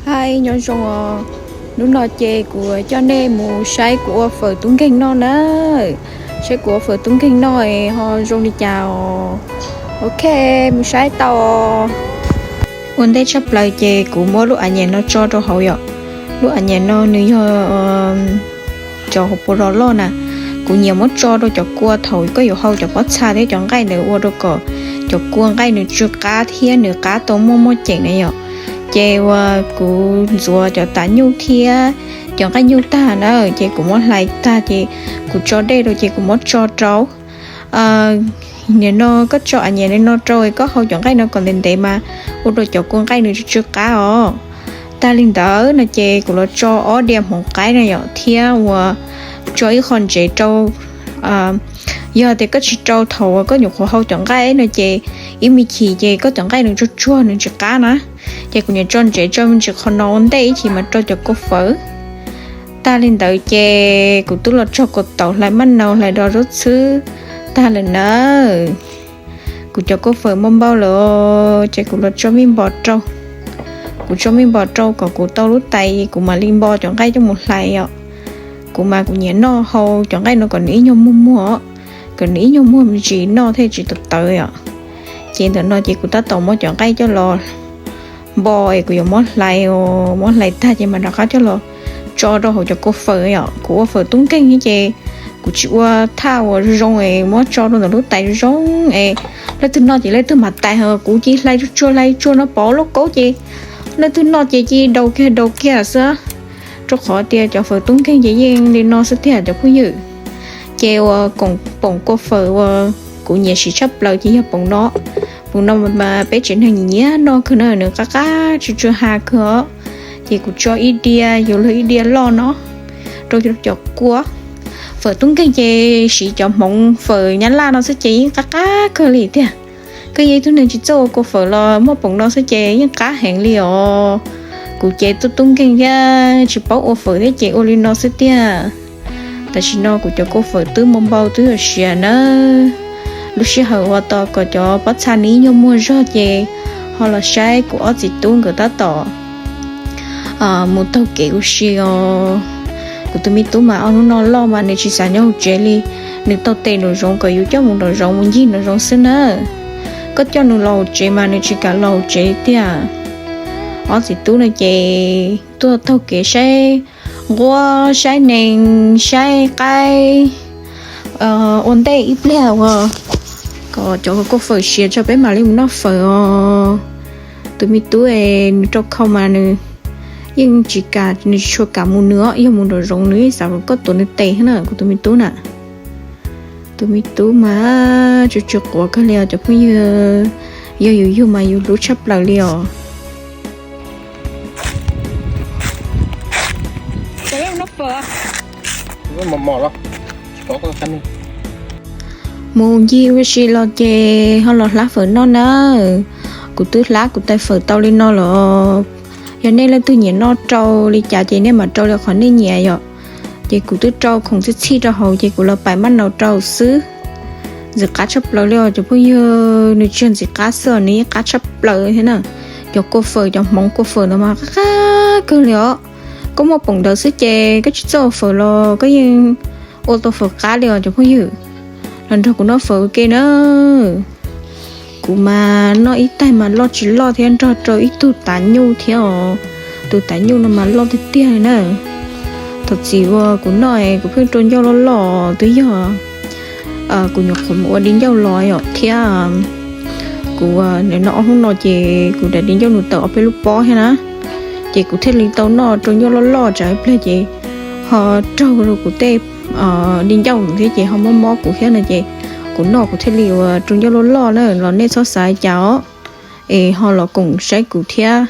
Hi, nyob zoo os. Hnub no ces kuv coj nej mus saib kuv ua fawm tub nkeeg noj na. Saib kuv ua fawm tub nkeeg noj es ho zoo li cas os. Ok, mus saib tau os. Ua ntej tshaj plaws ces kuv muab lub av nyem no tso rau hauv yom. Lub av nyem no nws yog cov hauv paus los loj na. Kuv nyiam muab tso rau cov kua thaum koj yuav hau cov pob txha thiab cov nqaij ntawd ua rau kom cov kua nqaij nws tsw qab thiab nws qab tau muaj muaj ceem na yom. Ces uas kuv ntxuav cov tav nyuj thiab cov nqaij nyuj tag na, ces kuv muab hlais tag ces kuv tso dej rau ces kuv muab tso rau. Nim no koj tso av nyem li no rau, koj hau cov nqaij no kom ntev ntev mas ua rau cov kua nqaij nws tsw tsw qab os. Tag li ntawd no ces kuv los tso ob diav hmoov qaib na yom, thiab uas tso ib qho ntsev rau. Yog tias koj tsis rau thaum uas koj nyuam qhuav hau cov nqaij no ces ib me chim ces koj cov nqaij nws tsuag tsuag nws tsis qab na. Ces kuv nyuam tso ntsev tso me ntsis qhov no ua ntej ib chim mas rau cov kua fawm. Tag li ntawd ces kuv twb los tso kaus taum hlais maj nau hlais dos zaub txhwb tag lawm na. Kuv cov kua fawm npau npau lawm ces kuv los tso me npos rau. Kuv tso me npos rau kom kuv tau lub tais kuv mam li npo cov nqaij coj mus hlais os. Kuv mas kuv nyiam noj hau cov nqaij no kom nws ib nyuag muag muag, kom nws ib nyuag muag me ntsis noj thiaj tsis tawv tawv os. Ces ntawm no ces kuv tab tom muab cov nqaij coj los npo es kuv yuav muab hlais, muab hlais tag ces mam rov qab coj los tso rau hauv cov kua fawm yom. Kuv ua fawm tub nkeeg ces kuv tsis ua thaj uas zoo zoo es muab tso rau ntawm lub tais zoo zoo es leej twg noj ces leej twg mam tais, ho kuv cia li hlais tsuag tsuag hlais tsuag no pov lub kaub ces leej twg noj ces cia li daus kiag daus kiag xwb. Rau qhov tias cov fawm tub nkeeg ces yeej li no xwb tiag cov phooj ywg. Ces uas poom kua fawm uas kuv nyiam siv tshaj plaws ces yog poom no. Poom no mas peb tsev neeg nyiam nyiam noj kawg na, nws qab qab tsw tsw ha kawg os. Ces kuv tso ib diav yuav luag ib diav loj no rau cov kua. Fawm tub nkeeg ces siv cov hmoov fawm nyab laj no xwb ces yeej qab qab kawg li tiag. Koj yog ib tug neeg tsis txawj ua kua fawm los muaj poom no xwb ces yeej qab heev li os. Kuv ces tub tub nkeeg thiab tsis paub ua fawm thiab ces ua li no xwb tiag. Tam sim no kuv cov kua fawm twb npau npau twb yuav siav na. Lub sij hawm uas tos kom cov pob txha nws ib nyuag muag zog ces ho los saib kuv ob txiv tub nkawd tab tom mus taug kev ua si os. Kuv tus me tub mas ob hnub no loj mas nws tsis xav nyob hauv tsev li. Nws taug tes nraum zoov kom yus coj mus nraum zoov mus ncig nraum zoov xwb na. Koj coj nws los hauv tsev mas nws tsis kam los hauv tsev li tiag. Ob txiv tub no ces tuaj taug kev saib nquab saib nees saib qaib ua ntej ib pliag uas kom cov kua fawm siav tso peb mam li mus noj fawm os. Tus me tub es nws rau khau mas nws yeej tsis kam, nws tsis tshua kam mus nws os, yog mus nraum zoov nws yeej xav kom koj tuav nws tes na kuv tus me tub na. Tus me tub mas tsw tsw quav kawg li os cov phooj ywg, yog yus yug mas yus hlub tshaj plaws li os. Mus ncig ua si los ces ho los hlab fawm noj na. Kuv twb hlab kuv tais fawm tau li no los, yog nej leej twg nyiam noj rau li cas ces nej mam rau li qhov nej nyiam yom. Ces kuv twb rau khoom txhij txhij rau hauv ces kuv los pais maj nau rau xwb. Ntxim qab tshaj plaws li os cov phooj ywg, nws tsis yog ntxim qab xwb os, nws yeej qab tshaj plaws thiab na. Cov kua fawm, cov hmoov kua fawm ntawd mas qab qab kawg li os. Koj muaj poom ntawd xwb ces koj tsis txawj ua fawm los koj yeej ua tau fawm qab li os cov phooj ywg. Los nrog kuv noj fawm ua ke na. Kuv mas noj ib taig mas loj tsis loj thiab, nrog rau ib tug tav nyuj thiab os. Tus tav nyuj no mas loj tiag tiag li na. Thaum txim uas kuv noj es kuv pheej rau ncauj loj loj twb yog kuv nyuam qhuav mus ua di ncauj los yom thiab. Kuv nim no ob hnub no ces kuv daim di ncauj nws tawm ob peb lub pob thiab na, ces kuv thiaj li tau noj rau ncauj loj loj tsam ib pliag ces ho raug rau kuv tej di ncauj thiab ces ho mob mob kuv thiab no ces kuv noj kuv thiaj li ua rau ncauj loj loj na, los nej txhob xav cas os. Es ho los koom saib kuv thiab.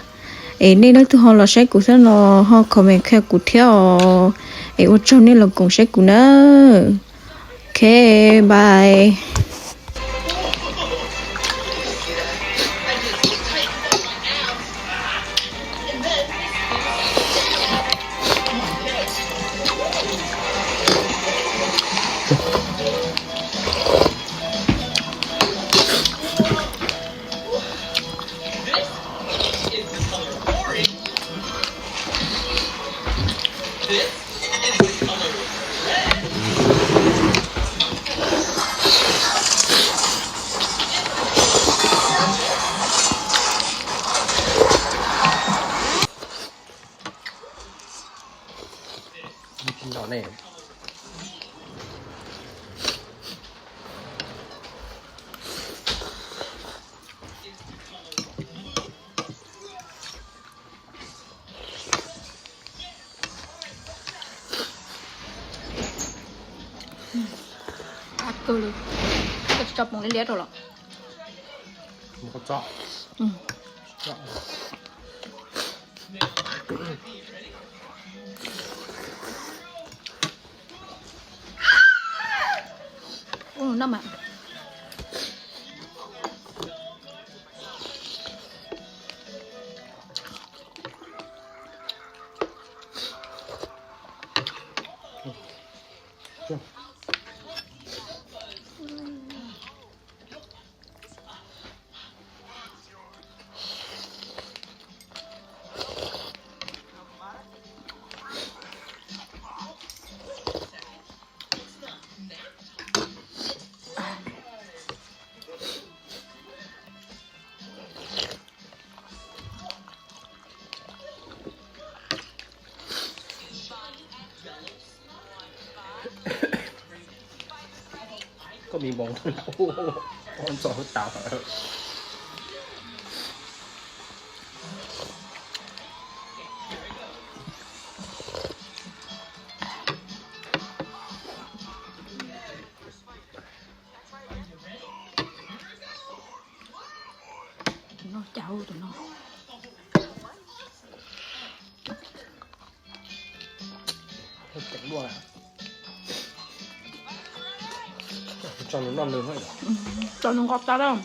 Es nej leej twg ho los saib kuv thiab no ho comment qhia kuv thiab os. Es ua tsaug nej los koom saib kuv na. Ok, bye. Qab kawg li. Koj tsis tso poom liab liab rau los? Mus koj tso. Ub, noj mas. Koj mi npoo ntxo tas. Tus no cas tus no. Tso nws noj nws. Tso nws nqos tas lawm.